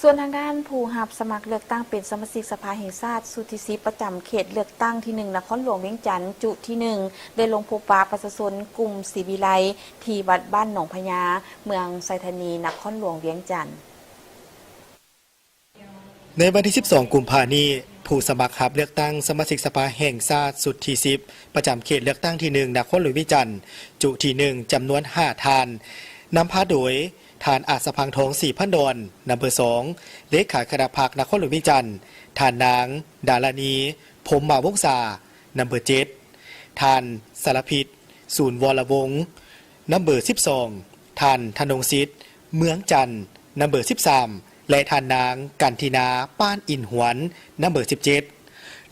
ສ່ວນທາງດ້ານຜູ້ຮັບສະໝັກເລືອກຕັ້ງເປັນສະມາຊິກສະພາແຫ່ງຊາດຊຸດທີສິບ ປະຈຳເຂດເລືອກຕັ້ງທີໜຶ່ງ ນະຄອນຫຼວງວຽງຈັນ ຈຸທີໜຶ່ງ ໄດ້ລົງພົບປະປະຊາຊົນກຸ່ມສີວິໄລ ທີ່ວັດບ້ານໜອງພະຍາ ເມືອງໄຊທານີ ນະຄອນຫຼວງວຽງຈັນ. ໃນວັນທີສິບສອງ ກຸມພານີ້, ຜູ້ສະໝັກຮັບເລືອກຕັ້ງສະມາຊິກສະພາແຫ່ງຊາດຊຸດທີສິບ ປະຈຳເຂດເລືອກຕັ້ງທີໜຶ່ງ ນະຄອນຫຼວງວຽງຈັນ ຈຸທີໜຶ່ງ ຈຳນວນຫ້າທ່ານ, ນຳພາໂດຍ ທ່ານ ອາດສະພັງທອງ ສີພັນດອນ ນຳເບີສອງ, ເລຂາຄະນະພັກນະຄອນຫຼວງວຽງຈັນ, ທ່ານນາງ ດາລານີ ພົມມາວົງສາ ນຳເບີເຈັດ, ທ່ານ ສາລະພິດ ສູນວໍລະວົງ ນຳເບີສິບສອງ, ທ່ານ ທະນົງສິດ ເມືອງຈັນ ນຳເບີສິບສາມ ແລະ ທ່ານນາງ ກັນທິນາ ປານອິນຫວນ ນຳເບີສິບເຈັດ.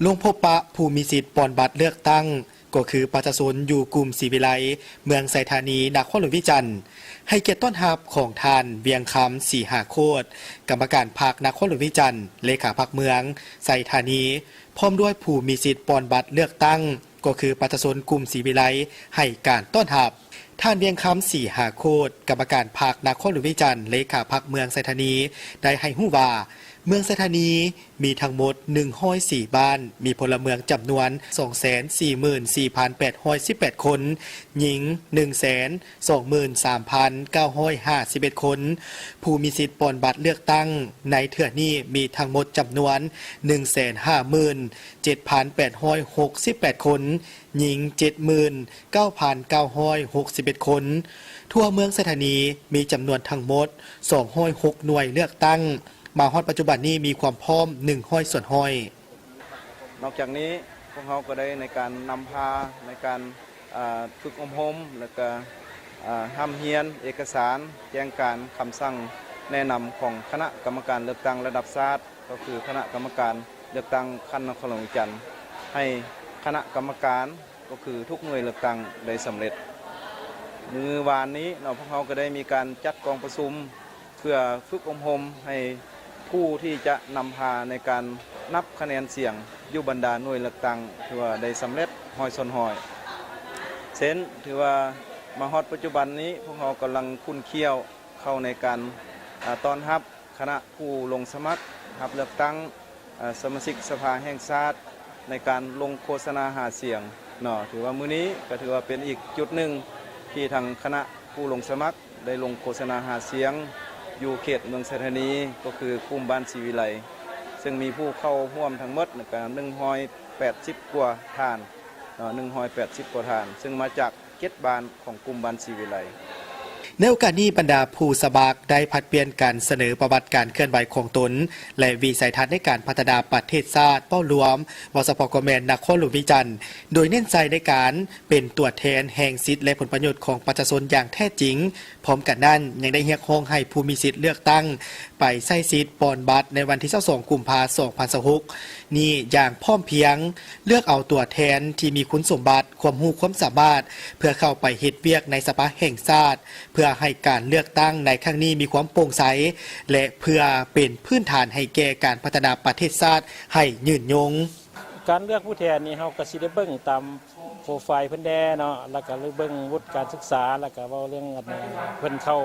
ລົງພົບປະຜູ້ມີສິດປ່ອນບັດເລືອກຕັ້ງ ກໍຄືປະຊາຊົນຢູ່ກຸ່ມສີວິໄລ ເມືອງໄຊທານີ ນະຄອນຫຼວງວຽງຈັນ, ໃຫ້ກຽດຕ້ອນຮັບຂອງທ່ານ ວຽງຄຳ ສີຫາໂຄດ ກຳມະການພັກນະຄອນຫຼວງວຽງຈັນ, ເລຂາພັກເມືອງໄຊທານີ ພ້ອມດ້ວຍຜູ້ມີສິດປ່ອນບັດເລືອກຕັ້ງ ກໍຄືປະຊາຊົນກຸ່ມສີວິໄລ ໃຫ້ການຕ້ອນຮັບ. ທ່ານ ວຽງຄຳ ສີຫາໂຄດ ກຳມະການພັກນະຄອນຫຼວງວຽງຈັນ, ເລຂາພັກເມືອງໄຊທານີ ໄດ້ໃຫ້ຮູ້ວ່າ ເມືອງໄຊທານີ ມີທັງໝົດໜຶ່ງຮ້ອຍສີ່ບ້ານ, ມີພົນລະເມືອງຈຳນວນສອງແສນສີ່ໝື່ນສີ່ພັນແປດຮ້ອຍສິບແປດຄົນ, ຍິງໜຶ່ງແສນສອງໝື່ນສາມພັນເກົ້າຮ້ອຍຫ້າສິບເອັດຄົນ, ຜູ້ມີສິດປ່ອນບັດເລືອກຕັ້ງໃນເທື່ອນີ້ມີທັງໝົດຈຳນວນໜຶ່ງແສນຫ້າໝື່ນເຈັດພັນແປດຮ້ອຍຫົກສິບແປດຄົນ, ຍິງເຈັດໝື່ນເກົ້າພັນເກົ້າຮ້ອຍຫົກສິບເອັດຄົນ. ທົ່ວເມືອງໄຊທານີ ມີຈຳນວນທັງໝົດສອງຮ້ອຍຫົກໜ່ວຍເລືອກຕັ້ງ, ມາຮອດປັດຈຸບັນນີ້ມີຄວາມພ້ອມໜຶ່ງຮ້ອຍສ່ວນຮ້ອຍ. ນອກຈາກນີ້ ພວກເຮົາກໍໄດ້ໃນການນຳພາໃນການ ອາ ຝຶກອົບຮົມ ແລ້ວກະ ອາ ຮ່ຳຮຽນເອກະສານແຈ້ງການຄຳສັ່ງແນະນຳຂອງຄະນະກຳມະການເລືອກຕັ້ງລະດັບຊາດ ກໍຄືຄະນະກຳມະການເລືອກຕັ້ງຂັ້ນນະຄອນຫຼວງວຽງຈັນ ໃຫ້ຄະນະກຳມະການ ກໍຄືທຸກໜ່ວຍເລືອກຕັ້ງໄດ້ສຳເລັດ. ມື້ວານນີ້ເນາະ ພວກເຮົາກໍໄດ້ມີການຈັດກອງປະຊຸມ ເພື່ອຝຶກອົບຮົມໃຫ້ຜູ້ທີ່ຈະນຳພາໃນການນັບຄະແນນສຽງຢູ່ບັນດາໜ່ວຍເລືອກຕັ້ງ ຖືວ່າໄດ້ສຳເລັດຮ້ອຍສ່ວນຮ້ອຍ. ເຊັ່ນ ຖືວ່າມາຮອດປັດຈຸບັນນີ້ ພວກເຮົາກຳລັງຂຸ້ນຂ້ຽວເຂົ້າໃນການ ອາ ຕ້ອນຮັບຄະນະຜູ້ລົງສະໝັກຮັບເລືອກຕັ້ງ ອາ ສະມາຊິກສະພາແຫ່ງຊາດ ໃນການລົງໂຄສະນາຫາສຽງເນາະ. ຖືວ່າມື້ນີ້ກໍຖືວ່າເປັນອີກຈຸດໜຶ່ງທີ່ທາງຄະນະຜູ້ລົງສະໝັກ ໄດ້ລົງໂຄສະນາຫາສຽງຢູ່ເຂດເມືອງໄຊທານີ ກໍຄືກຸ່ມບ້ານສີວິໄລ ເຊິ່ງມີຜູ້ເຂົ້າຮ່ວມທັງໝົດກໍໜຶ່ງຮ້ອຍແປດສິບກວ່າທ່ານເນາະ, ໜຶ່ງຮ້ອຍແປດສິບກວ່າທ່ານ ເຊິ່ງມາຈາກເຈັດບ້ານຂອງກຸ່ມບ້ານສີວິໄລ. ໃນໂອກາດນີ້, ບັນດາຜູ້ສະໝັກໄດ້ຜັດປ່ຽນກັນສະເໜີປະຫວັດການເຄື່ອນໄຫວຂອງຕົນ ແລະ ວິໄສທັດໃນການພັດທະນາປະເທດຊາດເວົ້າລວມ, ເວົ້າສະເພາະກໍແມ່ນນະຄອນຫຼວງວຽງຈັນ, ໂດຍເນັ້ນໃສ່ໃນການ ເປັນຕົວແທນແຫ່ງສິດ ແລະ ຜົນປະໂຫຍດຂອງປະຊາຊົນຢ່າງແທ້ຈິງ. ພ້ອມກັນນັ້ນ, ຍັງໄດ້ຮຽກຮ້ອງໃຫ້ຜູ້ມີສິດເລືອກຕັ້ງໄປໃຊ້ສິດປ່ອນບັດໃນວັນທີຊາວສອງ ກຸມພາ ສອງພັນຊາວຫົກນີ້ຢ່າງພ້ອມພຽງ, ເລືອກເອົາຕົວແທນທີ່ມີຄຸນສົມບັດ, ຄວາມຮູ້ຄວາມສາມາດ ເພື່ອເຂົ້າໄປເຮັດວຽກໃນສະພາແຫ່ງຊາດ, ເພື່ອໃຫ້ການເລືອກຕັ້ງໃນຄັ້ງນີ້ມີຄວາມໂປ່ງໃສ ແລະ ເພື່ອເປັນພື້ນຖານໃຫ້ແກ່ການພັດທະນາປະເທດຊາດໃຫ້ຍືນຍົງ. ການເລືອກຜູ້ແທນນີ້ ເຮົາກໍຊິໄດ້ເບິ່ງຕາມໂປຣໄຟເພິ່ນແດ່ເນາະ, ແລ້ວກໍເບິ່ງວຸດການສຶກສາ, ແລ້ວກໍເວົ້າເລື່ອງ ອັນ ເພິ່ນເຂົ້າ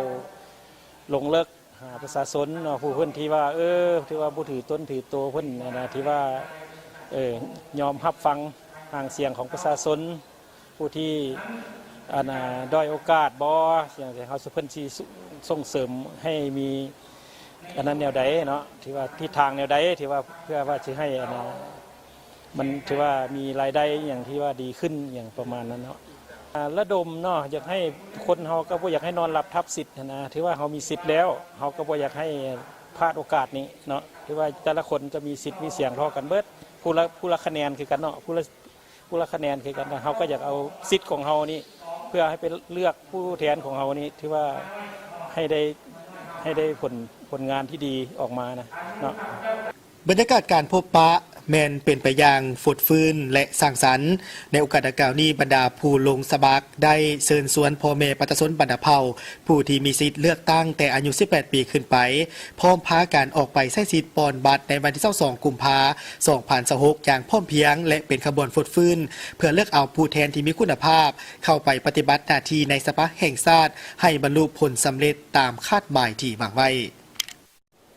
ລົງເລິກຫາປະຊາຊົນເນາະ, ຜູ້ເພິ່ນທີ່ວ່າ ເອີ ຖືວ່າບໍ່ຖືຕົນຖືໂຕເພິ່ນ ອັນ ທີ່ວ່າ ເອີ ຍອມຮັບຟັງຫາງສຽງຂອງປະຊາຊົນ, ຜູ້ທີ່ ອັນ ດ້ອຍໂອກາດບໍ່ ຫຍັງຊີ້ ເຮົາ ເພິ່ນຊິສົ່ງເສີມໃຫ້ມີ ອັນນັ້ນແນວໃດເນາະ, ທີ່ວ່າທິດທາງແນວໃດ ທີ່ວ່າເພື່ອວ່າຊິໃຫ້ ອັນ ມັນຖືວ່າມີລາຍໄດ້ອີ່ຫຍັງທີ່ວ່າດີຂຶ້ນ ອີ່ຫຍັງປະມານນັ້ນເນາະ. ອາ ລະດົມເນາະ, ຢາກໃຫ້ຄົນເຮົາກໍບໍ່ຢາກໃຫ້ນອນຫຼັບທັບສິດຫັ້ນນະ, ຖືວ່າເຮົາມີສິດແລ້ວ ເຮົາກໍບໍ່ຢາກໃຫ້ພາດໂອກາດນີ້ເນາະ, ຖືວ່າແຕ່ລະຄົນກໍມີສິດມີສຽງເທົ່າກັນເບິດ, ຜູ້ລະ ຜູ້ລະຄະແນນຄືກັນເນາະ, ຜູ້ລະ ຜູ້ລະຄະແນນຄືກັນ, ເຮົາກໍຢາກເອົາສິດຂອງເຮົານີ້ ເພື່ອໃຫ້ໄປເລືອກຜູ້ແທນຂອງເຮົານີ້ ຖືວ່າໃຫ້ໄດ້ ໃຫ້ໄດ້ຜົນ ຜົນງານທີ່ດີອອກມານະເນາະ. ບັນຍາກາດການພົບປະແມ່ນເປັນໄປຢ່າງຟົດຟື້ນ ແລະ ສ້າງສັນ. ໃນໂອກາດດັ່ງກ່າວນີ້, ບັນດາຜູ້ລົງສະໝັກໄດ້ເຊີນຊວນພໍ່ແມ່ປະຊາຊົນບັນດາເຜົ່າ ຜູ້ທີ່ມີສິດເລືອກຕັ້ງແຕ່ອາຍຸສິບແປດປີຂຶ້ນໄປ, ພ້ອມພາກັນອອກໄປໃຊ້ສິດປ່ອນບັດໃນວັນທີຊາວສອງ ກຸມພາ ສອງພັນຊາວຫົກ ຢ່າງພ້ອມພຽງ ແລະ ເປັນຂະບວນຟົດຟື້ນ ເພື່ອເລືອກເອົາຜູ້ແທນທີ່ມີຄຸນນະພາບ ເຂົ້າໄປປະຕິບັດໜ້າທີ່ໃນສະພາແຫ່ງຊາດ ໃຫ້ບັນລຸຜົນສຳເລັດຕາມຄາດໝາຍທີ່ວາງໄວ້.